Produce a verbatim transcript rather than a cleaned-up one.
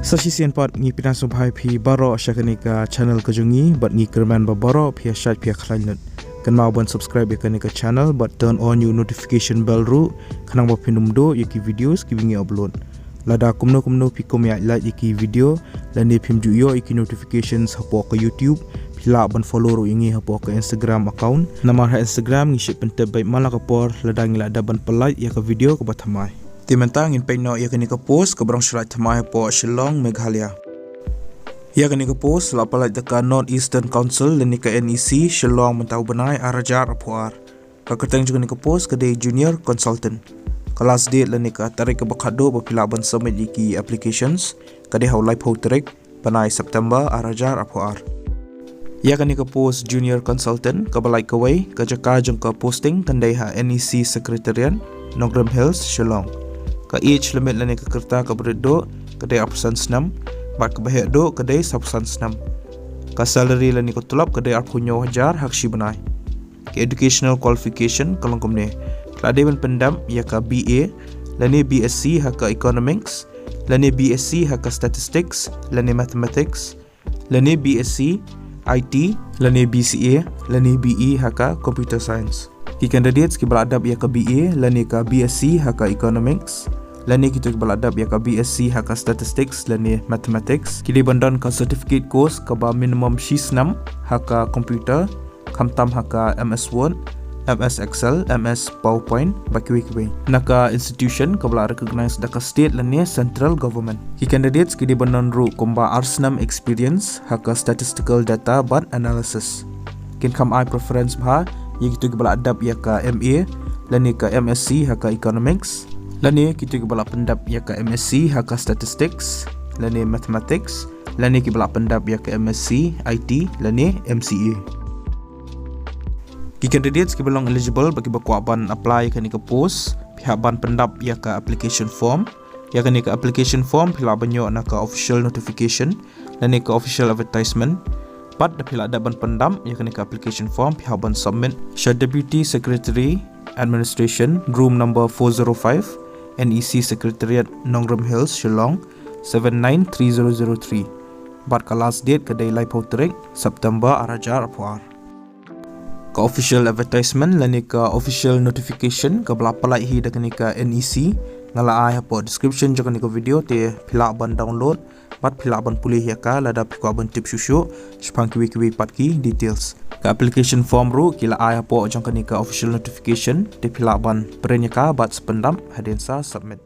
Sa shisien pat ngi pdiang sngewbha ïa phi baroh sha kane ka channel ka jong ngi, bad ngi kyrmen ba baroh phi ïa shait phi ïa khlaiñ lut. Kynmaw ban subscribe ïa kane ka channel bad turn on ïa u notification bell ruh, khnang ba phin ym duh ïa ki videos kiba ngi upload. Lada kumno kumno phi kum ïa like ïa ki video lane phim ju ïoh ïa ki notifications hapoh ka YouTube, phi lah ban follow ruh ïa ngi hapoh ka Instagram account. Namar ha Instagram ngi shait pyntip beit man la ka por lada ngi la dep ban pynlait ïa ka video kaba thymmai. Te mynta ngin peit noh ïa kane ka post kaba rong shlait thymmai hapoh Shillong, Meghalaya. Ïa kane ka post la pynlait da ka North Eastern Council lane ka N E C, Shillong, mynta u bnai ar hajar arphew ar. Ka kyrteng jong kane ka post ka dei Junior Consultant. Ka last date lane ka tarik kaba khatduh ba phi lah ban submit ïa ki applications ka dei ha u laiphew tarik bnai September ar hajar arphew ar. Ïa kane ka post Junior Consultant kaba lait kawei, ka jaka jong ka posting kan dei ha N E C Secretariat, Nongrim Hills, Shillong. Ka age limit lane ka rta kaba rit duh ka dei arphew san snem, bad kaba heh duh ka dei sawphew san snem. Ka salary lane ka tulop ka dei arphew hynñiew hajar ha ka shi bnai. Ka educational qualification ka long kumne: la dei ban pyndep ïa ka B A lane B S C ha ka Economics, lane B S C ha ka Statistics lane Mathematics, lane B S C I T lane B C A lane B E ha ka Computer Science. Ki candidates kiba la dep ïa ka B A lane ka B S C ha ka Economics, lane kito kiba la dep ïa ka B S C ha ka Statistics lane Mathematics, ki dei ban don ka certificate course kaba minimum shi snem ha ka computer, khamtam ha ka M S Word, M S Excel, M S PowerPoint bad kiwei kiwei, na ka institution kaba la recognize da ka state lane central government. Ki candidates ki dei ban don ruh kumba ar snem experience ha ka statistical data bad analysis. Kin kham ai preference bha ïa kito kiba la dep ïa ka M A lane ka M S C ha ka Economics, lane kito kiba la pyndep ïa ka M S C ha ka Statistics lane Mathematics, lane kiba la pyndep ïa ka M S C I T lane M C A. Ki candidates kiba long eligible bad kiba kwah ban apply ïa kane ka post, phi hap ban pyndep ïa ka application form. Ïa kane ka application form phi lah ban ïoh na ka official notification lane ka official advertisement. Bad da phi la dep ban pyndep ïa kane ka application form, phi hap ban submit sha Deputy Secretary, Administration, room number four zero five, N E C Secretariat, Nongrim Hills, Shillong, seven nine three zero zero three. Bad ka last date ka dei laiphew tarik September ar hajar arphew ar. Ka official advertisement lane ka official notification kaba la pynlait hi da kane ka N E C nga la ai hapoh description jong kane ka video, te phi lah ban download bad phi lah ban pule ïa ka lada phi kwah ban tip shuh shuh shaphang kiwei kiwei pat ki details. Ka application form ruh ki la ai hapoh jong kane ka official notification, te phi lah ban print ïa ka bad sa pyndep hadien sa submit.